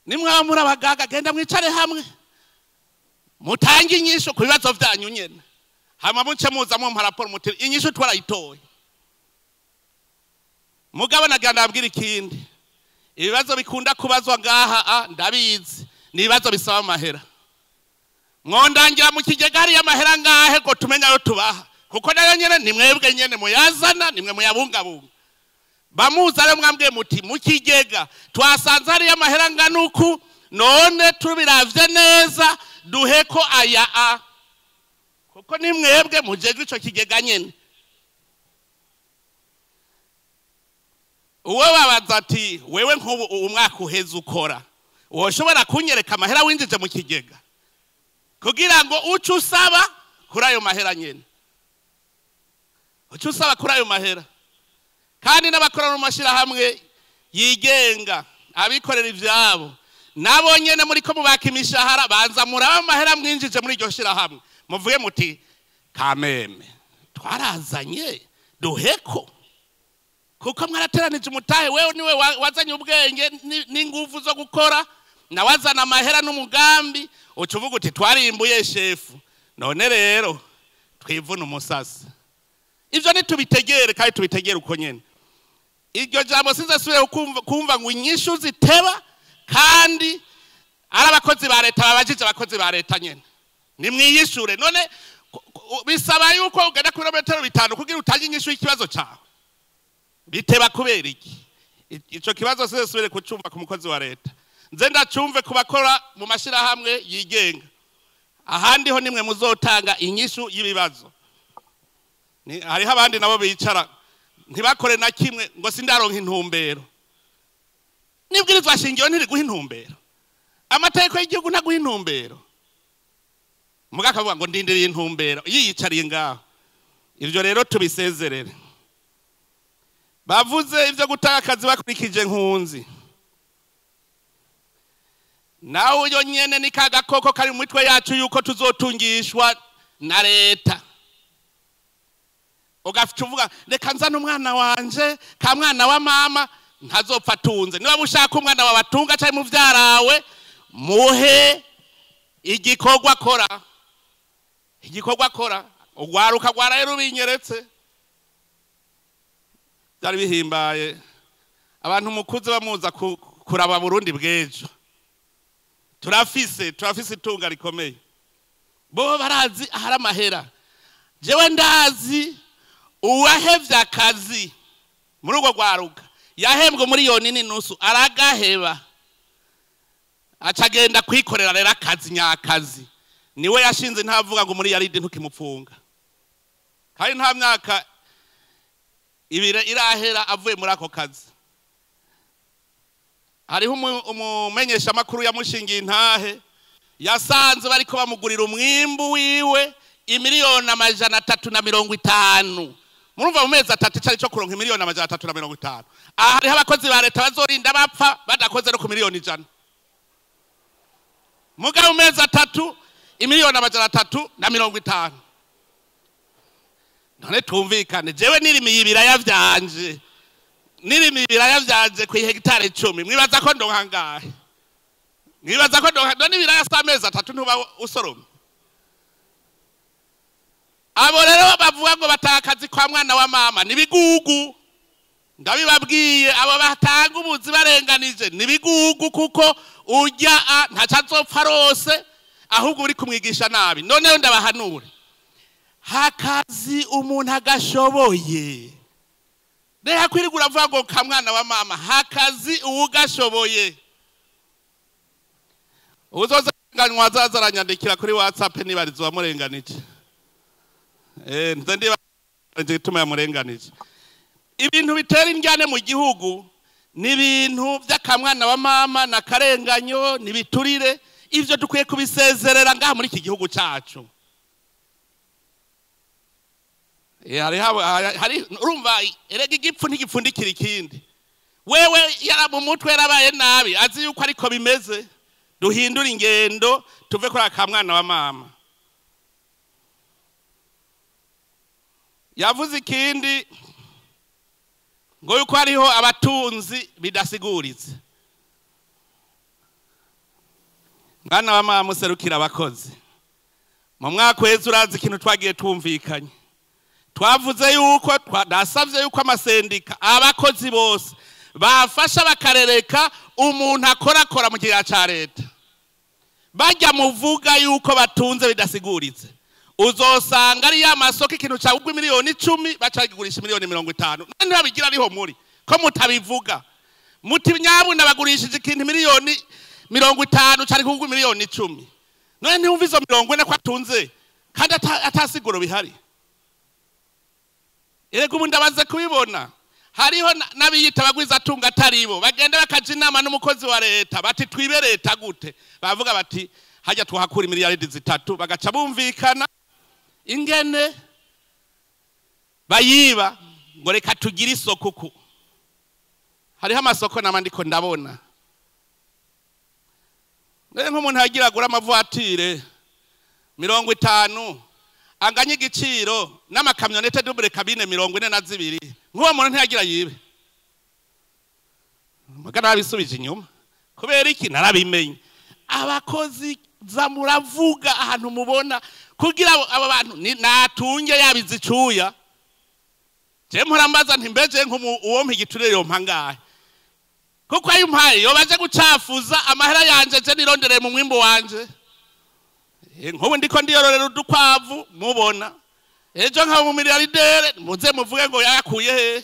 nimwaba muri abagaga, genda mwicare hamwe mutange inyishu ku bibazo vyanyu nyene, hanyuma muce muza mumpa raporo muti inyishu twarayitoye. Mugabo nagira ndababwira ikindi, ibibazo bikunda kubazwa ngaha ndabizi, ni ibibazo bisaba amahera. Mwondangira mu kigega hariyo amahera ngahe ngo tumenye ayo tubaha, kuko nayo nyene ni mwebwe nyene muyazana, nimwe muyabungabunga. Bamuza rero mwambwiye muti mu kigega twasanze hariyo amahera angana uku, none tubiravye neza duheko aya a, kuko ni mwebwe mujejwe ico kigega nyene. Uwo babaza ati wewe nk'ubu umwaka uheze ukora, woshobora kunyereka amahera winjije mu kigega kugira ngo uce usaba kuri ayo mahera nyene, uca usaba kuri ayo mahera. Kandi n'abakora mu mashirahamwe yigenga, abikorera ivyabo, nabo nyene muriko mubaka imishahara, banza muraba amahera mwinjije muri iryo shirahamwe, muvuge muti kameme twarazanye duheko, kuko mwarateranije umutahe. Wewe niwe wazanye ubwenge n'inguvu zo gukora, nawazana amahera n'umugambi, uca uvuga uti twarimbuye shefu, none rero twivuna umusasi. Ivyo nitubitegere, kandi tubitegere uko nyene. Iryo jambo sinzasubire kumva ngo inyishu ziteba, kandi ari abakozi ba leta babajije abakozi ba leta nyene nimwiyishure. None bisaba yuko ugenda ku birometero 5 kugira utange inyishu y'ikibazo cawe, biteba kubera iki? Ico kibazo sinzasubire kucumva ku mukozi wa leta, nze ndacumve ku bakora mu mashirahamwe yigenga. Ahandi ho nimwe muzotanga inyishu y'ibibazo. Hariho abandi nabo bicara ntibakore na kimwe ngo sindaronka intumbero. Nibwirizwa shingiro ntiriguha intumbero, amategeko y'igihugu ntaguha intumbero. Muga akavuga ngo ndindiriye intumbero, yiyicariye ngaho. Ivyo rero tubisezerere. Bavuze ivyo gutanga akazi bakurikije nkunzi, nawe uyo nyene ni kagakoko kari mu mitwe yacu yuko tuzotungishwa na leta. Ugafite uvuga reka nzane umwana wanje, ka mwana wa mama ntazopfa atunze. Niba ushaka umwana wawe atunga cyangwa muvyarawe, muhe igikorwa akora, igikorwa akora. Ugwaruka rwaraye rubinyeretse, byari bihimbaye abantu mukuze bamuza kuraba Burundi bw'ejo. Turafise itunga rikomeye, bo barazi ahari amahera. Jewe ndazi uwahevye akazi muri urwo rwaruka yahembwe 1.5 miliyoni, aragaheba acagenda kwikorera rero akazi nyakazi. Niwe yashinze, ntavuga ngo muri yaride ntukimupfunga, kandi nta myaka ibiri irahera avuye muri ako kazi. Hariho umumenyesha makuru yamushingiye intahe, yasanze bariko bamugurira umwimbu wiwe 350 miliyoni. Murumva mu mezi 3 cari cyo kuronka 350 miliyoni. Aha hariho abakozi ba leta bazorinda bapfa badakoze no ku 100 miliyoni. Mugabo mu mezi 3 350 miliyoni. None twumvikane, jewe nirimiye ibiraya vyanje, nirimiye ibiraya vyanje ku hegitari 10, mwibaza ko ndonka ngahe? Mwibaza ko ndonka? None ibiraya sa amezi 3 ntuba usoroma? Abo rero bavuga ngo batakazi kwa mwana wa mama nibigugu, ndabibabwiye. Abo batanga ubuzi barenganije nibigugu, kuko urya ntaco azopfa rose, ahubwo uri kumwigisha nabi. Noneho ndabahanure, hakazi umuntu agashoboye, reka kwirigura avuga ngo ka mwana wa mama. Hakazi uwugashoboye. Uzoza nganywa azaza aranyandikira kuri WhatsApp nibarizo wamurenganije. Nze ndiba gituma yamurenganije. Ibintu bitera indyane mu gihugu ni ibintu by'akamwana wa mama na karenganyo, nibiturire. Ivyo dukwiye kubisezerera ngaha muri iki gihugu cacu. Hari urumva erega igipfu ntigipfundikira ikindi. Wewe yara mu mutwe yarabaye nabi, azi yuko ariko bimeze. Duhindura ingendo, tuve kuri akamwana wa mama. Yavuze ikindi ngo yuko hariho abatunzi bidasiguritse. Mwana wa mama userukira abakozi, mu mwaka weza urazi ikintu twagiye twumvikanye, twavuze yuko nasavye yuko amasendika abakozi bose bafasha bakarereka umuntu akorakora mu kigega ca leta. Bajya muvuga yuko batunze bidasiguritse, uzosanga ari ya masoko ikintu cagugwa 10 miliyoni bacagigurisha 50 miliyoni. None ntibabigira ariho muri ko mutabivuga muti nyabuna bagurishije ikintu 50 miliyoni cari kugwa 10 miliyoni? None ntiwumva izo 40 ko atunze kandi atasiguro bihari? Erega ubu ndabaze kubibona, hariho n'abiyita abagwizatunga ataribo, bagenda bakaja inama n'umukozi wa leta bati twibe leta gute, bavuga bati hajya tuhakura 3 miliyaridi, bagaca bumvikana. Ingene bayiba ngo reka tugire isoko uku. Hariho amasoko nama ndiko ndabona. Rero nk'umuntu yagira agura amavuatire 50 anganya igiciro n'amakamyonete double cabine 42, nk'uwo muntu ntiyagira yibe. Muga narabisubije inyuma. Kubera iki? Narabimenye. Abakozi za muravuga ahantu mubona kugira abo bantu natunge yabize icuya. Je mpora nti mbeje uwo mpigiturire yompa ngahe? Kuko ayo mpaye yobaje gucafuza amahera yanje je nirondereye mu mwimbo wanje. Nkubu ndiko ndiyororera udukwavu mubona. Ejo nka mu miliyardere muze muvuge ngo yakuye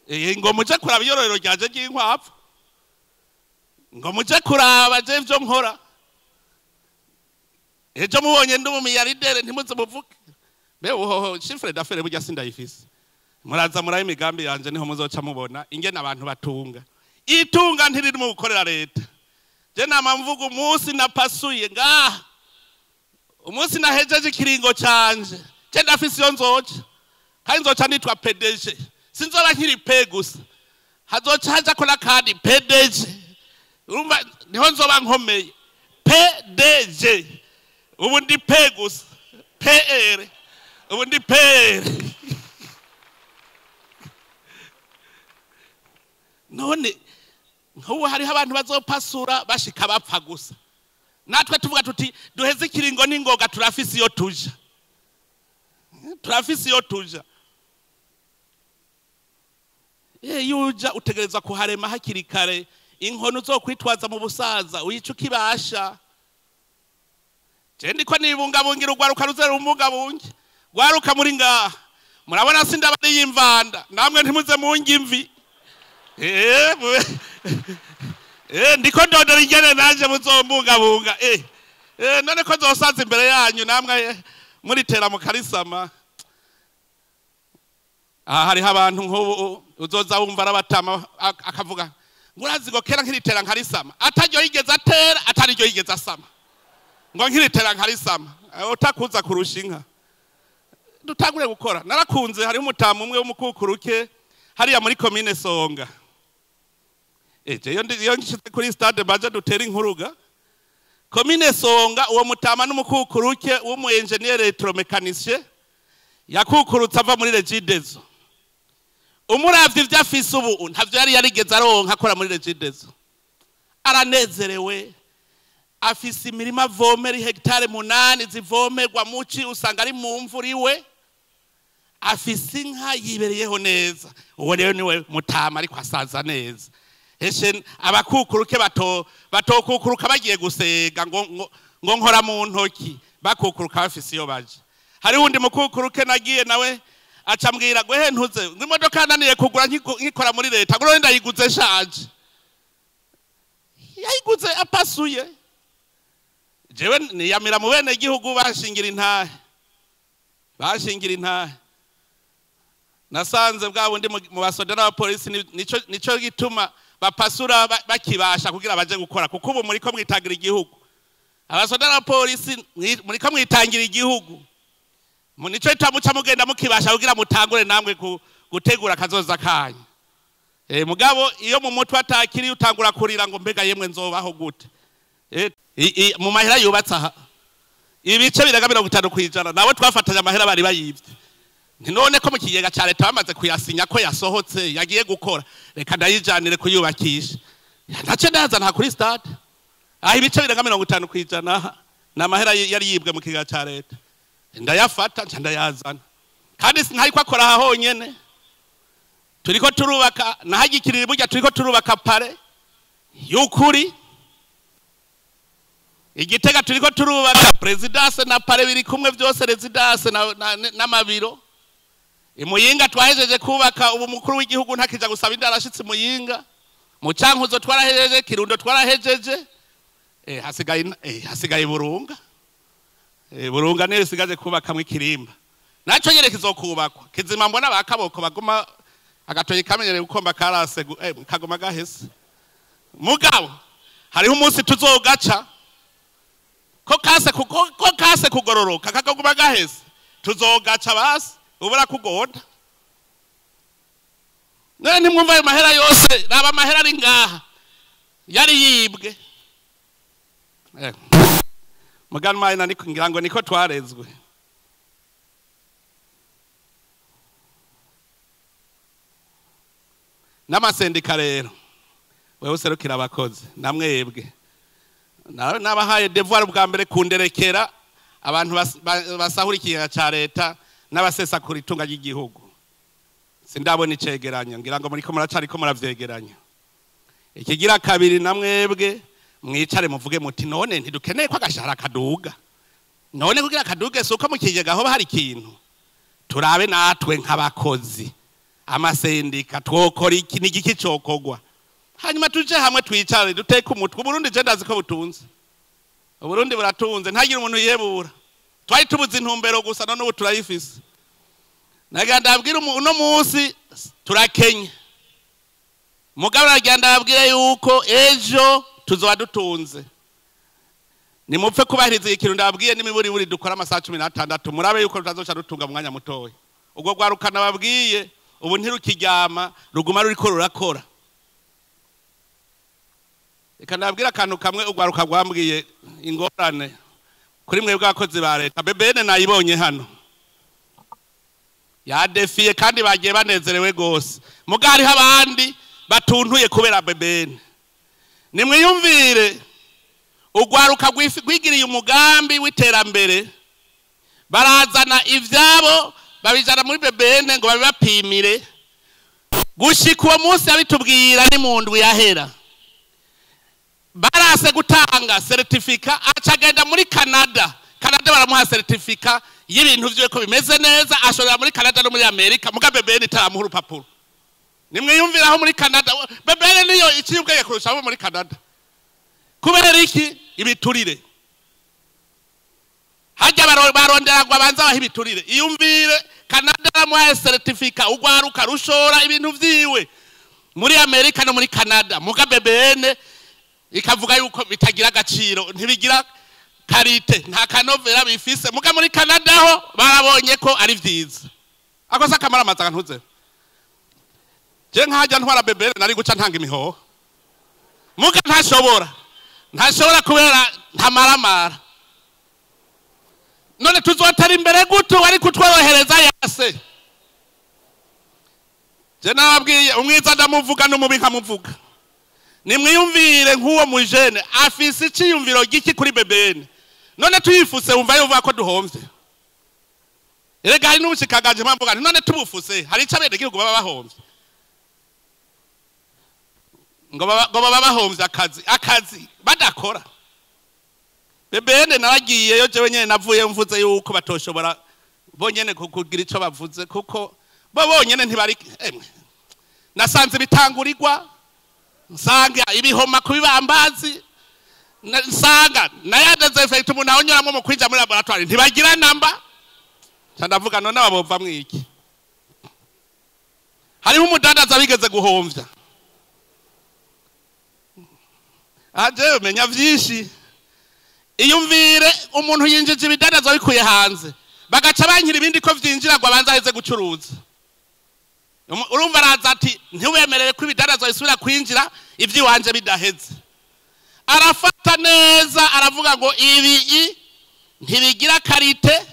he? Ngo muje kuraba iyororero ryaje ry'inkwavu. Ngo muje kuraba je ivyo nkora. Ejo mubonye ndi mu miliyardere ntimuze muvuge. Be uhoho chiffre d'affaires burya sindayifise. Muraza muraye imigambi yanje niho muzoca mubona ingene abantu batunga. Itunga ntiriri mu gukorera leta. Je nama mvuga umunsi napasuye ngaha. Umunsi nahejeje ikiringo canje. Je ndafise iyo nzoca. Kandi nzoca nitwa PDG. Sinzoba nkiri P gusa. Hazoca haja ko nakandi PDG. Urumva niho nzoba nkomeye. PDG. Ubu ndi P gusa. PR. Ubu ndi PR. None nkubu hariho abantu bazopasura bashika bapfa gusa. Natwe tuvuga tuti duheze ikiringo n'ingoga turafise iyo tuja. Turafise iyo tuja. Yuja utegerezwa kuharema hakiri kare. Inkono uzokwitwaza mu busaza uyica ukibasha. Je ndiko nibungabungira urwaruka ruzera umugabunge. Rwaruka muri ngaha. Murabona sindabari yimvanda. Namwe ntimuze mungi imvi. Ndiko ndondera ingene nanje muzombungabunga. None ko nzosaza imbere yanyu namwe muritera mu karisama. Aha hariho abantu nk'ubu uzoza wumva arabatama akavuga ngo urazi ngo kera nkiritera nkarisama. Ataryo yigeze atera, atariryo yigeze asama. Ngo nkiritera nkarisama. Utakuza kurusha inka. Dutangure gukora. Narakunze hariho umutamu umwe w'umukukuruke hariya muri commune Songa. Iyo nshitse kuri stade baje dutera inkuruga. Commune Songa uwo mutama n'umukukuruke w'umu engineer electromécanicien yakukurutse ava muri Regideso. Umuravye ivyo afise ubu ntavyo yari yarigeze aronka akora muri Regideso. Aranezerewe. Afise imirima avomera hegitare 8 zivomerwa muci usanga ari mu mvura iwe. Afise inka yibereyeho neza. Uwo rero niwe mutama ariko asaza neza. Eshe abakukuruke batokukuruka bagiye gusega ngo nkora mu ntoki bakukuruka bafise iyo baje. Hari wundi mukukuruke nagiye nawe acambwira ngo he ntuze ngo imodoka naniye kugura nkikora muri leta ngo ndayiguze shaje. Yayiguze apasuye. Jewe niyamira mu bene gihugu bashingira intahe. Bashingira intahe. Nasanze bwa bundi mu basoda n'abapolisi nico gituma bapasura bakibasha kugira baje gukora kuko ubu muri ko mwitangira igihugu. Abasoda n'abapolisi muri ko mwitangira igihugu. Nico gituma mugenda mukibasha kugira mutangure namwe gutegura kazoza kanyu. Mugabo iyo mu mutwe atakiri utangura kurira ngo mbega yemwe nzobaho gute. Mu mahera yubatse aha ibice biraga 50% nabo twafatanya amahera bari bayivye. None ko mu kigega ca leta bamaze kuyasinya ko yasohotse yagiye gukora reka ndayijanire kuyubakisha. Ntace ndaza nta kuri stade. Aho ibice biraga 50% na mahera yari yibwe mu kigega ca leta. Ndayafata nca ndayazana. Kandi sinari ko akora aha honyene. Turiko turubaka nahagikirira burya turiko turubaka pare y'ukuri. Igitega turiko turubaka presidence na pare biri kumwe byose residence n'amabiro. Imuyinga twahejeje kubaka ubu mukuru w'igihugu ntakija gusaba indarashitse Muyinga. Mu Cankuzo twarahejeje, Kirundo twarahejeje. Hasigaye Burunga. Burunga niyo isigaje kubaka mu Kirimba. Naco nyere kizokubakwa. Kizima mbona bakaboko baguma agatoyi kamenyereye gukomba karase kagoma gahese. Mugabo hariho umunsi tuzogaca. Ko kase ko kase kugororoka kakaguma gahese tuzogaca basi ubura kugonda. None ntimwumva ayo mahera yose, raba amahera ari ngaha yari yibwe. Muganwa na niko ngira ngo niko twarezwe. N'amasendika rero wewe userukira abakozi namwebwe nabahaye devoir bwa mbere kunderekera abantu basahura ikigega ca leta n'abasesakura itunga ry'igihugu. Sindabona icegeranyo, ngira ngo muriko muracariko muravyegeranya. Ikigira kabiri, namwebwe mwicare muvuge muti none ntidukeneye ko agashahara kaduga. None kugira kaduge suko mu kigega hoba hari ikintu. Turabe natwe nk'abakozi amasendika twokora iki n'igiki cokogwa. Hanyuma tuje hamwe twicare duteke umutwe. Uburundi je ndazi ko butunze. Uburundi buratunze, ntagira umuntu yebura. Twari tubuze intumbero gusa, none ubu turayifise. Nagira ndabwira uno munsi turakenye. Mugabo nagira ndabwira yuko ejo tuzoba dutunze. Nimupfe kubahiriza ikintu ndabwiye n'imiburi buri dukora amasaha 16, murabe yuko tutazoca dutunga mu mwanya mutoya. Ubwo rwarukana babwiye ubu ntirukiryama, ruguma ruriko rurakora. Reka ndabwira akantu kamwe urwaruka rwambwiye ingorane kuri mwebwe abakozi ba leta. BBN nayibonye hano yadefiye kandi bagiye banezerewe gose. Muga hariho abandi batuntuye kubera BBN. Nimwiyumvire urwaruka rwigiriye umugambi w'iterambere, barazana ivyabo babijana muri BBN ngo babibapimire. Gushika uwo munsi abitubwira ni mu ndwi yahera, barase gutanga certificat, acagenda muri Canada. Canada baramuha certificat y'ibintu vyiwe ko bimeze neza, ashorera muri Canada no muri Amerika, muga BBN itaramuha urupapuro. Nimwiyumvira aho muri Canada BBN niyo iciye ubwenge kurusha abo muri Canada. Kubera iki? Ibiturire. Hajya barondera ngo abanza bahe ibiturire. Iyumvire Canada baramuha certificat, urwaruka rushora ibintu vyiwe muri Amerika no muri Canada, muga BBN ikavuga yuko bitagira agaciro, ntibigira karite, nta kanovera bifise. Muga muri Canada ho barabonye ko ari vyiza. Ako sakamara amazaga ntuze. Je nkajya ntwara BBN nari guca ntanga imihoho. Muga ntashobora. Ntashobora kubera ntamaramara. None tuzotera imbere gute wari kutworohereza yase? Je nababwiye umwiza ndamuvuga n'umubi nkamuvuga. Nimwiyumvire nk'uwo mujene afise iciyumviro giki kuri BBN. None tuyifuse wumva yuva ko duhomvye. Erega hari n'ubushikanganje mpamvuga nti none tubufuse hari ico abenegihugu baba bahomvye. Ngo baba bahomvye akazi badakora. BBN naragiyeyo jewe nyene navuye mvuze yuko batoshobora bonyene kugira ico bavuze, kuko bo bonyene ntibari emwe. Nasanze bitangurirwa, nsanga ibihoma kubibambazi, nsanga nayadeze effect umuntu ahonyoramo mu kwinja muri laboratoire ntibagira namba. Ndavuga none ababova mwiki. Hariho umudandaza bigeze guhomvya. Aje menya vyinshi. Iyumvire umuntu yinjije ibidandaza bikuye hanze, bagaca bankira ibindi ko vyinjira ngo abanze aheze gucuruza. Urumva araza ati ntiwemerere ko ibidandaza bisubira kwinjira ivy'iwanje bidaheze. Arafata neza aravuga ngo ibi ntibigira karite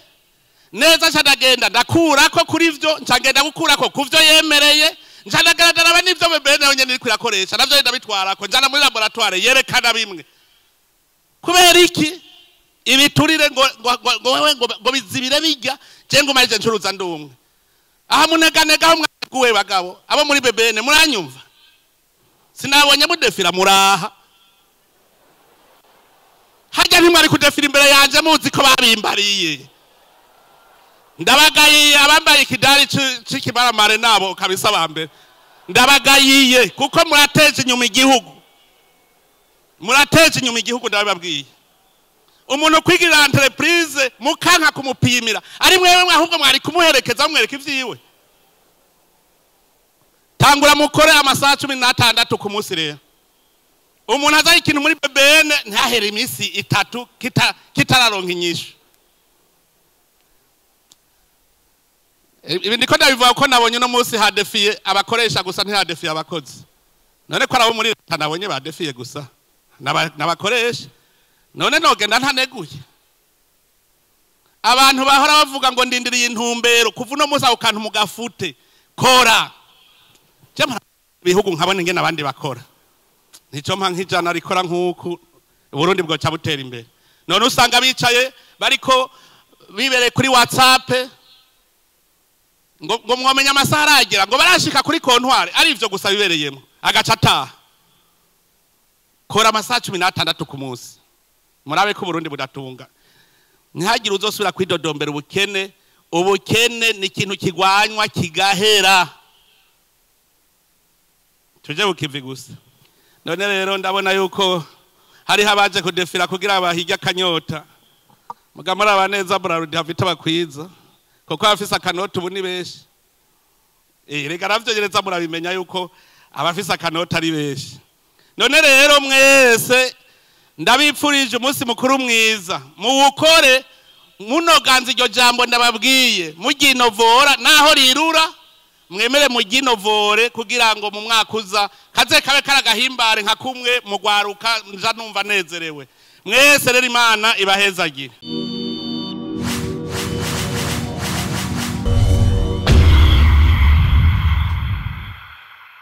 neza, ncandagenda ndakurako kuri vyo, ncangenda gukurako kuvyo yemereye, ncandagenda n'ivyo BBN yonyene iriko irakoresha navyo ndabitwarako, njana muri laboratoire yerekana bimwe. Kubera iki? Ibiturire ngo ngo wewe ngo bizibire bijya, je ngo maje ncuruza ndumwe. Aha muneganega aho mwaguwe bagabo abo muri BBN muranyumva. Sinabonye mudefira muraha. Hajya ntimwari kudefira imbere yanje muzi ko babimbariye. Ndabagayiye abambaye ikidari c'ikimaramare nabo kabisa bambere. Ndabagayiye kuko murateje inyuma igihugu. Murateje inyuma igihugu ndababwiye. Umuntu kwigirira entreprise mukanka kumupimira, ari mwewe ahubwo mwari kumuherekeza mwereka ivyiwe. Tangura mukore amasaha 16 ku munsi rero. Umuntu azaye ikintu muri BBN ntahere iminsi itatu kitararonka inyishu. Ibi ndiko ndabivuga ko nabonye no munsi hadefiye abakoresha gusa, ntihadefiye abakozi. None ko arabo muri leta nabonye badefiye gusa n'abakoresha, none nogenda ntaneguye. Abantu bahora bavuga ngo ndindiriye intumbero, kuva uno munsi ako kantu mugafute kora. Bihugu nkabona ingene abandi bakora, nico mpa nk'ijana rikora nk'uku Burundi bwoca butera imbere. None usanga bicaye bariko bibereye kuri WhatsApp ngo mwomenya amasaha aragera, ngo barashika kuri kontwari, ari ivyo gusa bibereyemo, agaca ataha. Kora amasaha 16 ku munsi, murabe ko Burundi budatunga. Ntihagire uzosubira kwidodombera ubukene. Ubukene ni ikintu kigwanywa kigahera, tuje bukivi gusa. None rero ndabona yuko hariho abaje kudefira kugira bahirye akanyota. Muga muraba neza Brarudi hafite abakwiza, kuko abafise akanota ubu ni benshi. Reka navyo murabimenya yuko abafise akanota ari benshi. None rero mwese ndabipfurije umunsi mukuru mwiza, muwukore munoganza iryo jambo ndababwiye, muginovora naho rirura, mwemere muginovore kugira ngo mu mwaka uza kaze kabe karagahimbare nka kumwe mugwaruka nja numva nezerewe. Mwese rero Imana ibahezagire.